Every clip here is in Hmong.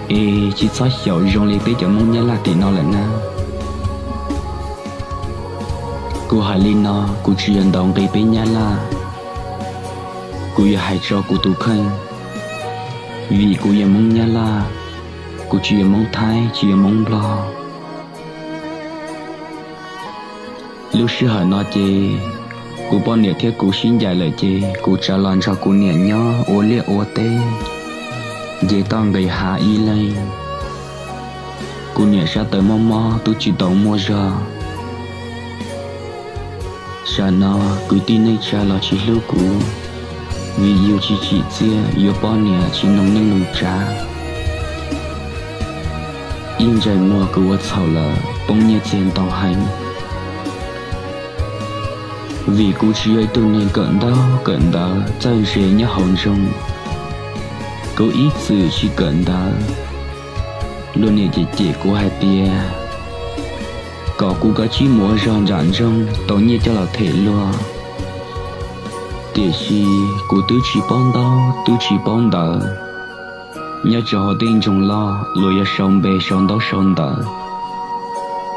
Es tsis txhob xyaum zoo li peb cov Hmoob Nyab Laj tim no lawm na. Kuv hais li no, kuv tsis yog ntaus nqi peb Nyab Laj, kuv yog hais tso kuv tus kheej, vim kuv yog Hmoob Nyab Laj, kuv tsis yog Hmoob Thaib, tsis yog Hmoob Nplog. Lub sij hawm no ces kuv poj niam thiab kuv sib ncaim lawm ces kuv tsav los nrog kuv niam nyob ua liaj ua teb, nce toj nqis hav ib leeg. Kuv niam sab tawv mob mob twb tsis tau muaj zog. Tsam no kwv tij neej tsa los tsis hlub kuv, vim yus tsis tsim txiaj yuav poj niam tsis noog neej noog tsav. Ib ntsais muag kuv ua txhaum lawm, poob nyiaj txiag ntau heev. Vim kuv tsis yog ib tug neeg kawm ntaub kawm ntawv txawj ntse nyob hauv nroog, kuv ib txwm tsis kawm ntawv. Luag niam cem cem kuv hais tias kom kuv kav tsij mus ua zog nram nroog tau nyiaj coj los them luag. Tiam sis kuv twb tsis paub ntaub twb tsis paub ntawv, nyob rau hauv tej nroog loj luag yuav sau npe sau ntaub sau ntawv,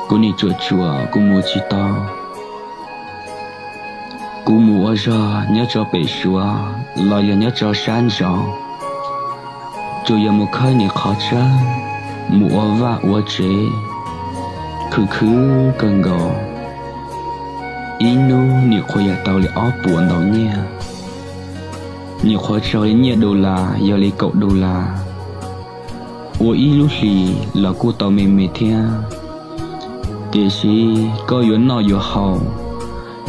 kuv nim tsuam tsuam kuv mus tsis tau. Kuv mus ua zog nyob rau pem Suav los yog nyob rau sab nraud, tsuas yog mus khawb niam qhov tsawb, mus ua vaj ua tsev, khwv khwv kawg nkaus. Ib hnub nim qhuav yog tau li ob puas ntau nyiaj, nim qhuav raug li nyiaj dollar yog li kaum dollar, ua ib lub hlis los kuj tau me me thiab. Tiam sis koj yuav noj yuav haus,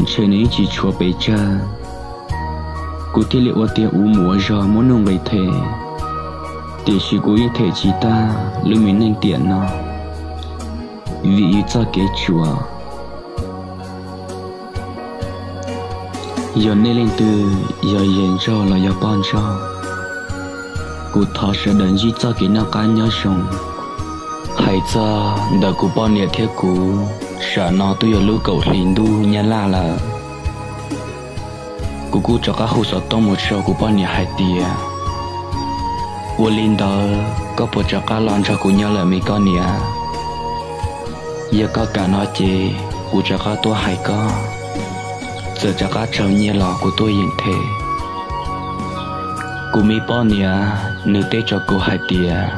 ntshe nws yeej tsis tshuav pes tsawg. Kuv thiaj li ua tiag ua mus ua zog muab nuj nqis them, tiam sis kuv yeej them tsis tag lub me neej tiam no, vim yus txoj kev tsuas. Yog nej leej twg yog yawg ntsuag los yog poj ntsuag, kuv thov sawv daws ntsib txoj kev noj qab nyob zoo. Hais txog ntawm kuv poj niam thiab kuv, tsam no twb yog lub kaum hli ntuj nyab laj lawm. Kuv kuj rov qab hu xov tooj mus rau kuv poj niam hais tias, ua li ntawd koj puas rov qab los nrog kuv nyob lawm me koj niam? Yog koj kam no ces kuv rov qab tuaj hais koj, txawm rov qab raug nyiaj los kuv tuaj yeem them. Kuv me poj niam nws teb rau kuv hais tias,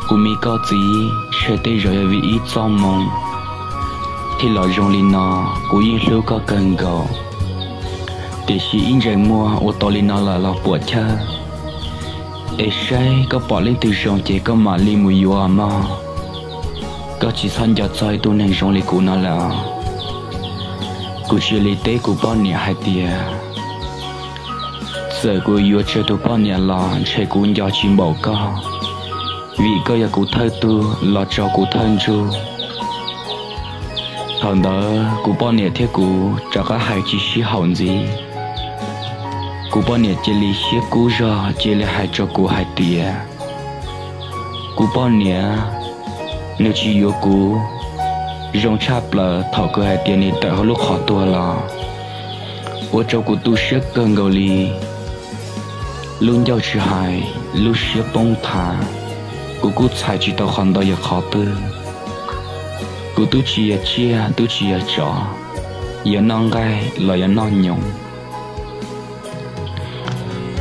kuv me koj txiv, ntshe tej zaum yog vim ib txoj moo thiaj los zoo li no. Kuv yeej hlub koj kawg nkaus, tiam sis ib ntsais muag ua tau li no lawm los puam chawj. Es saib koj pom leej twg zoo ces koj mam li mus yuav mog. Koj tsis txhob nco txog ib tug neeg zoo li kuv no lawm. Kuv cia li teb kuv poj niam hais tias, txawm kuv yuav tsawg tus poj niam los ntshe kuv nco tsis npaum koj, vim koj yog kuv thawj tug los rau kuv thawj ntsug. Thaum ntawd kuv poj niam thiab kuv rov qab hais tsis sib haum ntxiv. Kuv poj niam cia li siab kub zog cia li hais rau kuv hais tias, kuv poj niam nws tsis yuav kuv. Zoo tshaj plaws thaum kuv hais tias nws tawm hauv lub qhov tuag los, ua rau kuv tu siab kawg nkaus li. Lub ncauj tsis hais, lub siab poob thav, kuv kuj txhais tsis tau qhov ntawd yog qhov twg. Kuv twb tsis yog tsiaj twb tsis yog tsov, yog noj nqaij los yog noj nyoos.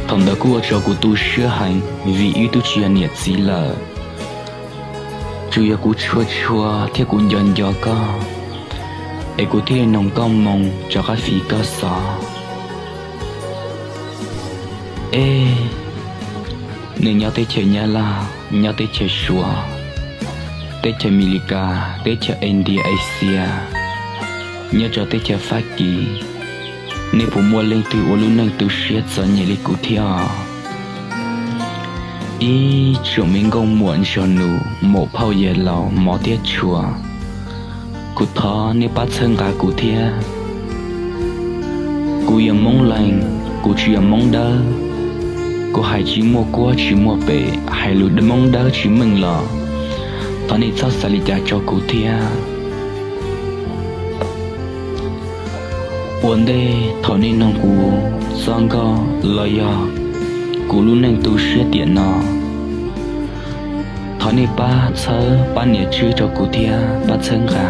Thaum ntawd kuj ua rau kuv tu siab heev vim wb twb tsis yog niam txiv lawm. Tsuas yog kuv tshua tshua thiab kuv nco nco koj, es kuv thiaj noog koj moo rov qab fiv koj xov. Ej, nej nyob teb chaws Nyab Laj, nyob teb chaws Suav, teb chaws Amelikas, teb chaws India, Asia, nyob rau teb chaws Fab Kis, nej puas muaj leej twg ua lub neej tu siab txom nyem li kuv thiab? Ib tsoom me nkauj muam nraug nus, muam phauj yawg laus, mov thiab tshua, kuv thov nej pab txhawb nqa kuv thiab. Kuv yog Hmoob Leeg, kuv tsis yog Hmoob Dawb. Kuv hais tsis muaj kuab tsis muaj pem, hais lus Hmoob Dawb tsis meej los thov nej txhob xav li cas rau kuv thiab. Ua ntej thaum nej noog kuv txoj nkauj los yog kuv lub neej tu siab tiam no, Thov nej pab txhawb pab nias tswb rau kuv thiab pab txhawb nqa.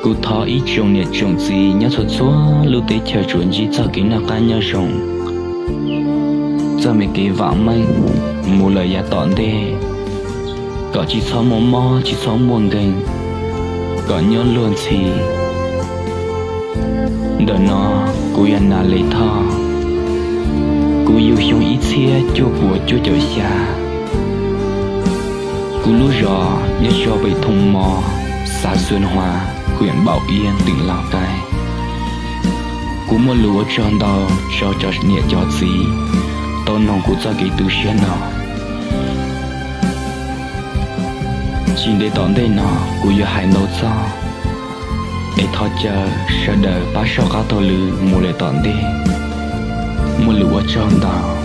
Kuv thov ib tsoom niam tsoom txiv nyob txhua txhua lub teb chaws tsuas ntsib txoj kev noj qab nyob zoo, txoj me kev vam meej mus lawm yav tom ntej, kom tsis txhob muaj mob tsis txhob muaj nkeeg, kom nyob luag ntxhi. Ntawm no kuv yog Nas Les Thoj, kuv yug xyoo ib txhiab cuaj puas cuaj caum xya. Kuv lub zos nyob rau pem Thoo Mos, xav Xuas Huas, hwm Npaum Iab, teem Lauj Kaib. Kuv muaj lus ua tsaug ntau rau cov niam cov txiv tau noog kuv txoj kev tu siab no. Tsis ntev tom ntej no kuv yuav hais ntau txog, es thov caw sawv daws pab soj qab taug lw mus lawm tom ntej. Muaj lus ua tsaug ntau.